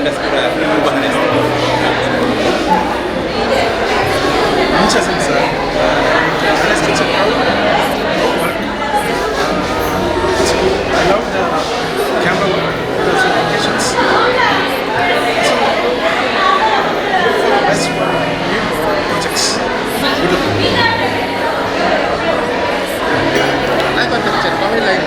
Characters ಕೂಡ ಬಹಳ. ಅಂಚ ಸಂಸಾರ. It's a proud work. So I love the camera work, the locations. So look for the best for new projects. Good luck. Like on picture, Tamil like.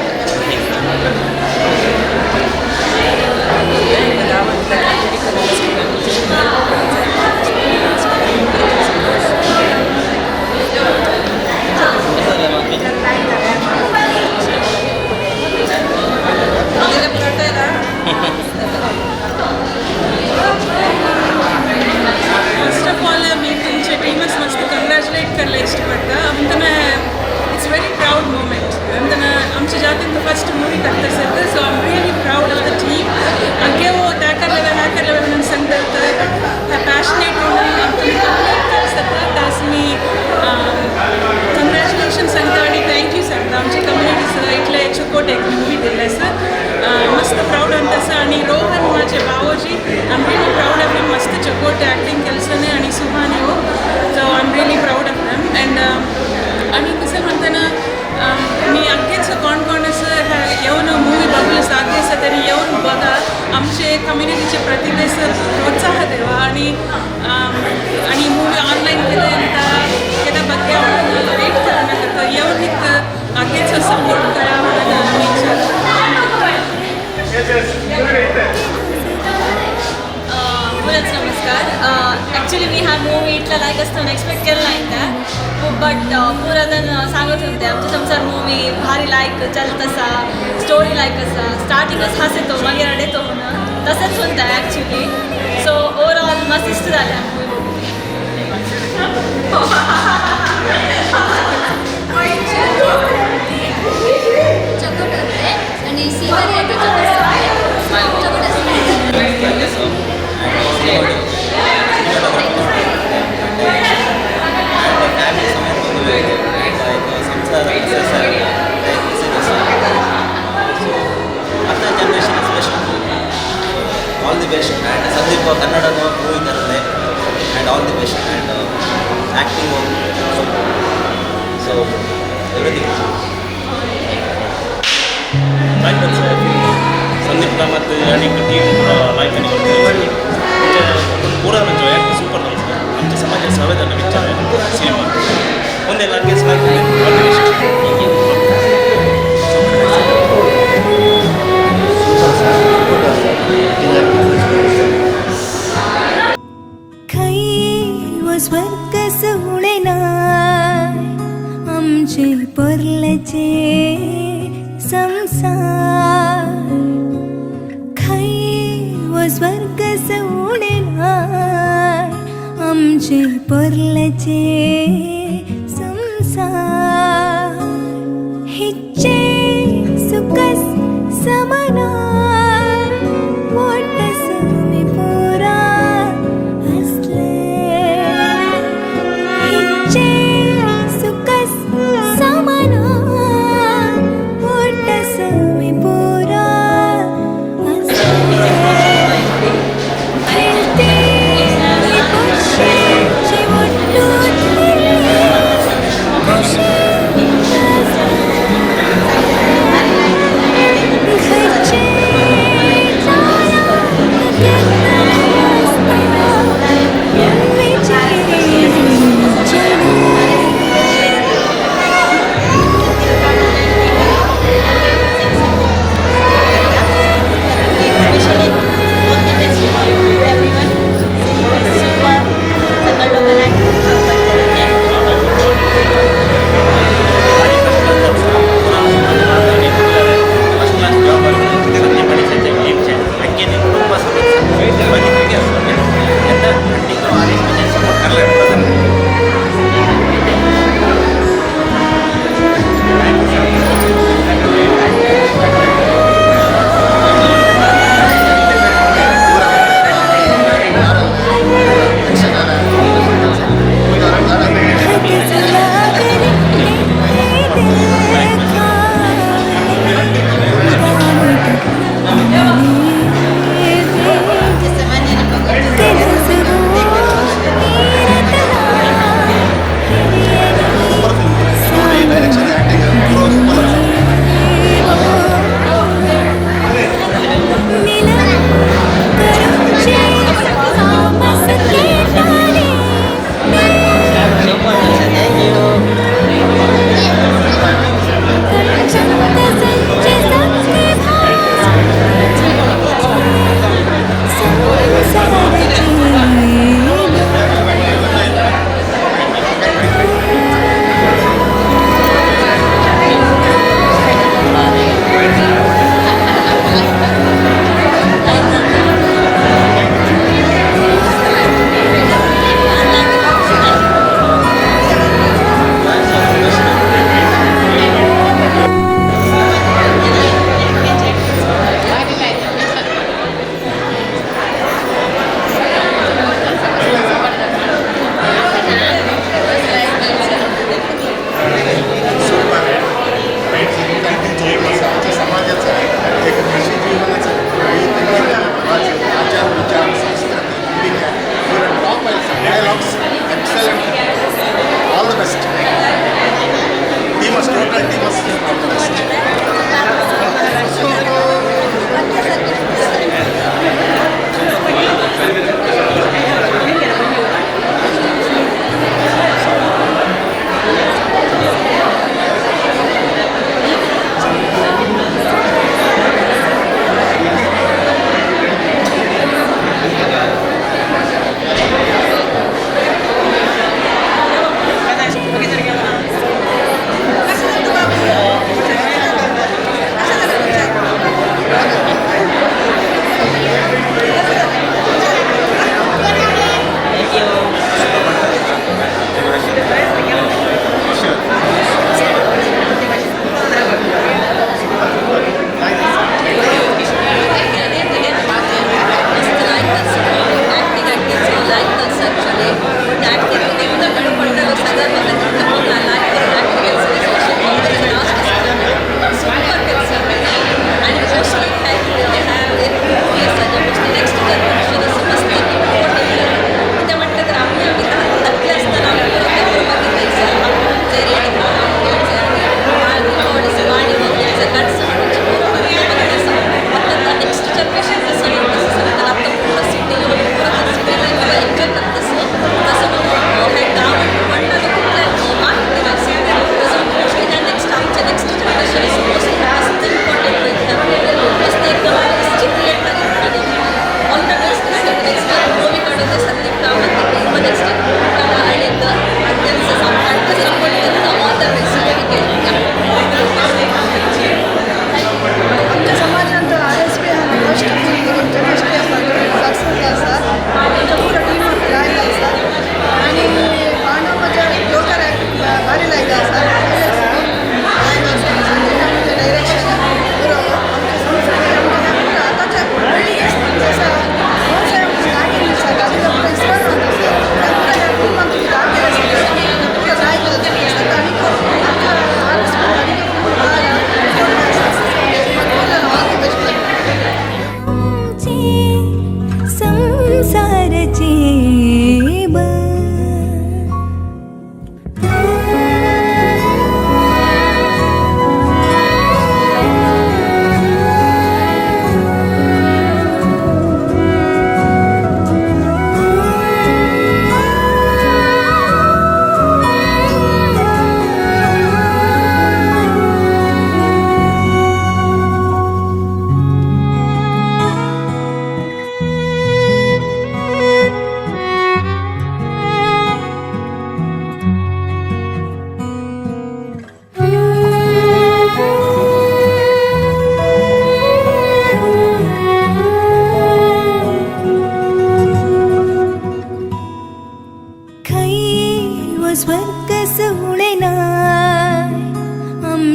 First of all, मी तुमचे टीमच मस्त कंग्रॅच्युलेट करला इष्टपडटा आमतना. It's very proud moment. आमतना आमच्या जातीन first movie करता sir, so I am really proud of the team. अगे वो त्याकरलेवे हॅकरलेवे म्हणून सांगतात, but passionate म्हणून आमकां कंप्लीट करता. तास मी कंग्रॅच्युलेशन सांगता आणि thank you सांगता. आमची कम्युनिटीचं इतले चोकोट एक मूवी दिल्लें आसा, मस्त प्राऊड आसा. आणि रोहन माझे भावोजी, I am really proud of him. मस्त चकोट ॲक्टिंग केलसने आणि सुहानी हो, so I am really proud of them. And आणि कसं म्हणताना मी अगेच कोण कोण असं येऊन मूवी बघलं साध्य आसा तरी येऊन बघा. आमचे कम्युनिटीचे प्रतिभेस प्रोत्साह देवा आणि आणि मूवी ऑनलाईन केलं केदा ಬಗ್ಗೆ ವೇಟ್ करनाका, येऊन हित अगेच सपोर्ट करा म्हणून आम्ही इच्छा. मुलांच नमस्कार. ॲक्च्युली मी हा मूवी इतला लायक आसता एक्सपेक्ट केला नाही त्या, बट पुरा जण सांगत होते आमचे संसार मूवी भारी लायक चलत असा, स्टोरी लायक असा, स्टार्टिंगच हास येतो मागीर रडयतो म्हणून तसंच म्हणता ॲक्च्युली. सो ओवरऑल मस्त इश्ट जालें मूवी बघून. चकोट होते आणि सीनरी आहे चकोट चकोट असते. ಫ್ಯಾಮಿಲಿ ಸಮೇತ ಒಂದು ಸಂಸಾರ ಸೊ ಅರ್ಧ generation special. All the best and Sandeep ಕನ್ನಡದ ಮೂವಿ ತರಲೆ and all the best and acting, so everything. Like Sandeep Kamath आणि टीम लायक ಪೂರ ಆ್ಯಕ್ಟ್ ಸೂಪರ್. आमच्या समाजात संवेदना पिक्चर सिनेमा ಒಂದೆಲ್ಲ like. All the best. Super sir, super sir. खै व स्वर्ग उणे नाय आमचे परलेचे संसार. खै व स्वर्ग उणे नाय आमचे परलेचे संसार. हिचे सुकस समना मोठस मी पुरा असले. हिचे सुकस समना मोठस मी पुरा असले. खेळते पुष्येची.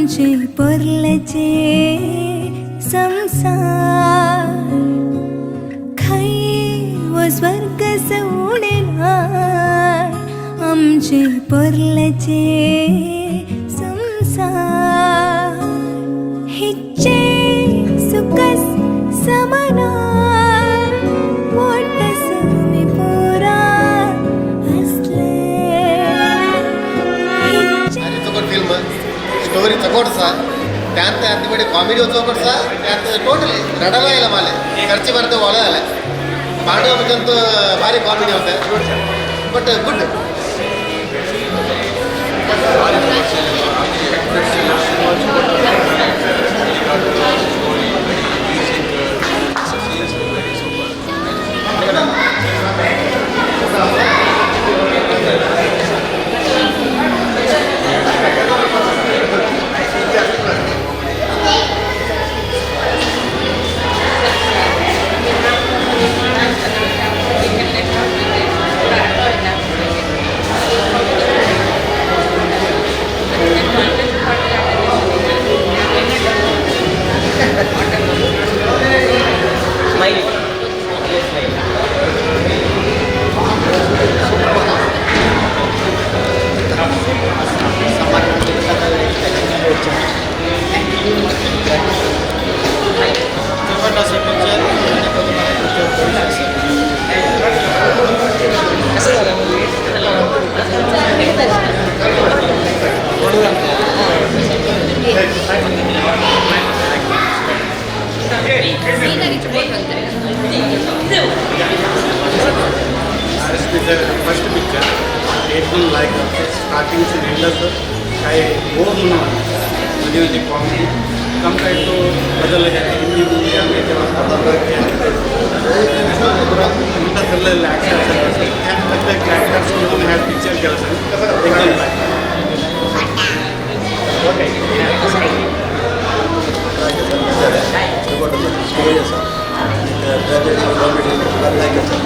आमचे पोरलेचे संसार खंय वो स्वर्ग सवणे नाय आमचे पोरलेचे संसार हिचे सुकस समानार मोटस मी पुरा असले. भारी चोकट फिल्म, स्टोरी चकोट सा, त्यात अति कॉमेडी चोकट सा, त्यात टोटली रडायला यायला मला खर्च भरते वळ आले पांडव म्हणजे भारी कॉमेडी होते बट गुड. फर्स्ट पिक्चर एकदम लाईक स्टार्टिंग से एंड काय बोर म्हणून मध्ये मध्ये कॉमेडी कंपेयर टू बदल हिंदी मूवी आम्ही actors picture केलं सर एकदम लाईक. स्टोरी आसा ट्रॅजेडी कॉमेडी बरें लायक आसा.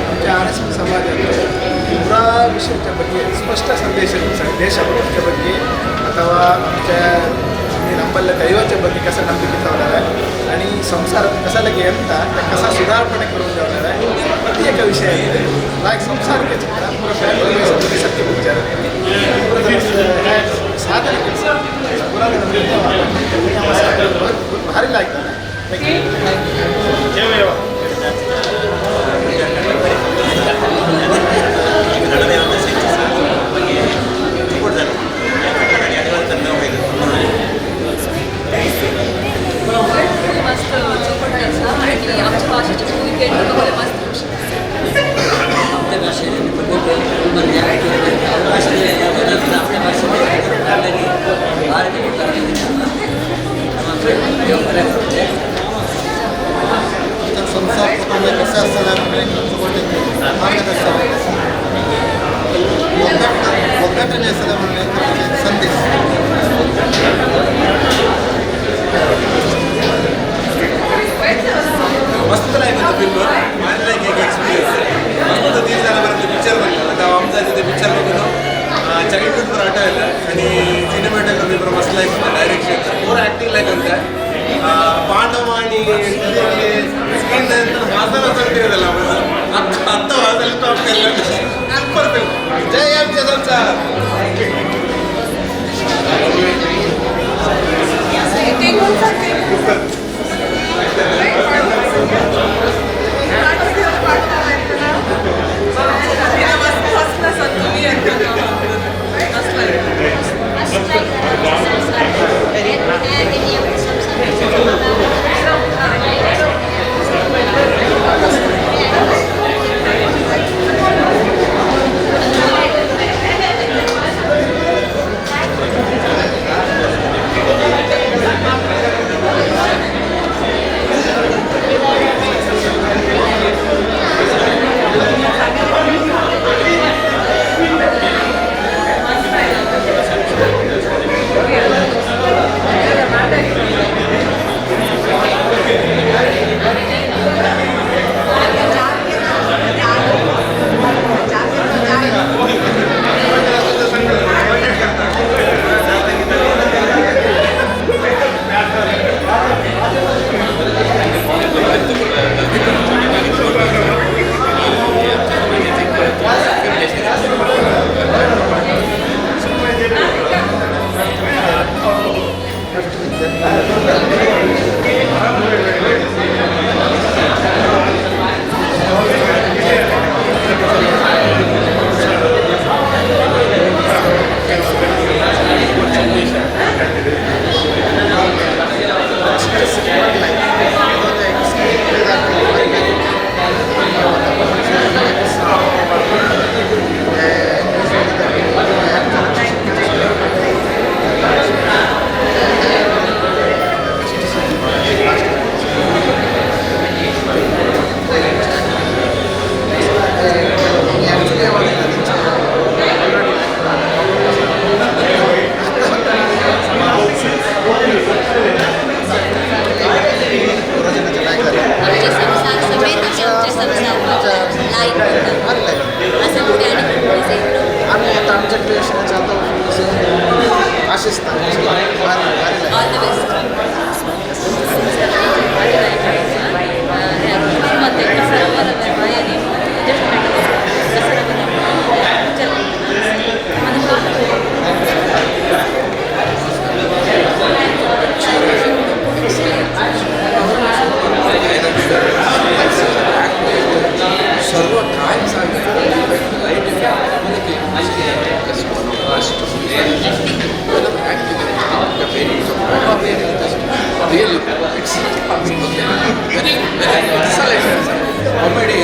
आमच्या RSP ಸಮಾಜದ ಪೂರಾ ವಿಷಯच्या ಬಗ್ಗೆ ಸ್ಪಷ್ಟ ಸಂದೇಶ ಇರುತ್ತೆ. ದೇಶಭಕ್ತಿಯ ಬಗ್ಗೆ ಅಥವಾ आमच्या नंबरल्या दैवाच्या ಬಗ್ಗೆ कसं ನಂಬಿಕೆ ठेवणार आहे आणि संसार कसा लगे येता त्या कसा सुधारपणे करून ठेवणार आहे प्रत्येक विषय आहे. लाईक संसार के चित्र पुरा फॅमिली सत्य पिक्चर साधन ಕೆಲಸ ಪೂರಾ ಭಾರಿ लागतात. मस्त चोकट आसा आणि आमच्या भाशेची मूवी थिएटर बघले मस्त. आपल्या भाषेने आपल्या भाषेने ಭಾರತೀಯ संसार कुटुंब कसे असतात मार्गदर्शन ಒಗ್ಗಟ್ಟನೆ ಸಂದೇಶ. मस्त लायक होतं फिल्म भारी लायक एक एक्सपिरियन्स मस्त दीड झाला बरं पिक्चर बघितलं. आता आमचा तिथे पिक्चर बघतो चाइल्डहुड पण आठवायला आणि सिनेमॅटोग्राफी पण मस्त लायक होतं, डायरेक्शन पूरा ॲक्टिंग लायक होतं. पांडव आणि स्क्रीन वाजायला चालते आत्ता वाजायला स्टॉप केलं. Super film. जय आमच्या संसार. Thank you.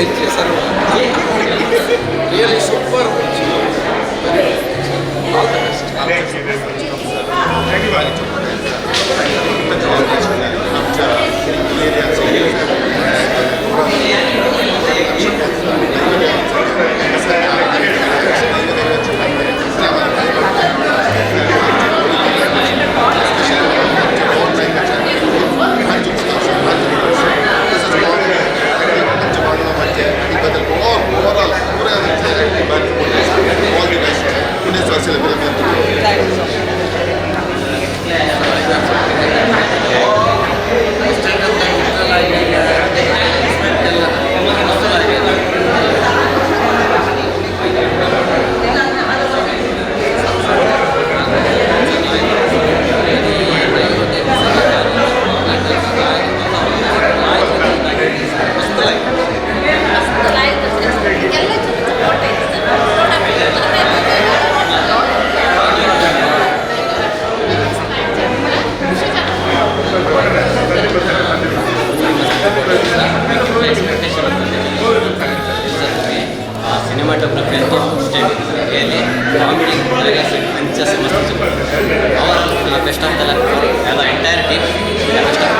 ಎಂಚೆ ಸರ್ವ really super all the best. Thank you very much. Cinematography ಅಂತೂ outstanding, really comedy ಅಂಚ ಮಸ್ತ್. Overall best of the luck ಎಲ್ಲ entire team, best of.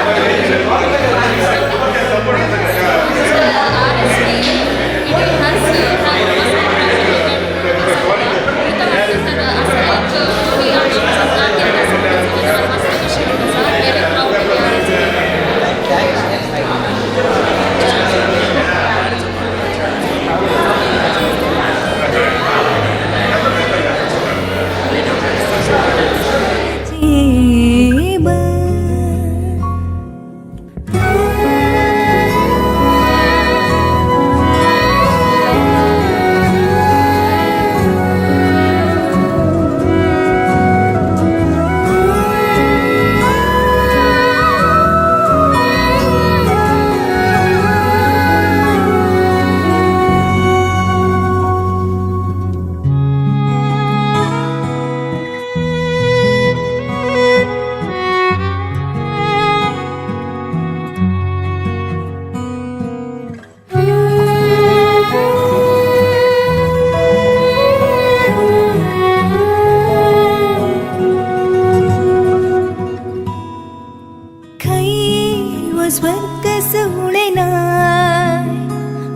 स्वर्ग सुणे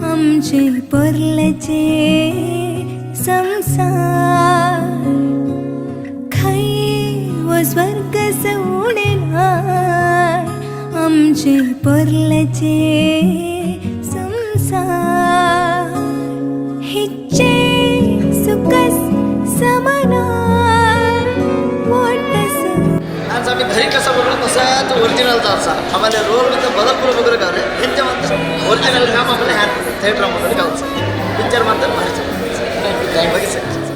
आमचे परलचे संसार खै व स्वर्ग सुणे आमचे परलचे संसार हिचे सुकस समना मोठस. आज आम्ही घरी कसा बोललो तसा तो ओरिजिनलचा असा आम्हाला रोल मध्ये बदल वगैरे घाले ह्यांच्या मात्र ओरिजिनल काम आम्हाला ह्या थिएटरमध्ये गावचं पिक्चर मात्र भारी. Thank you.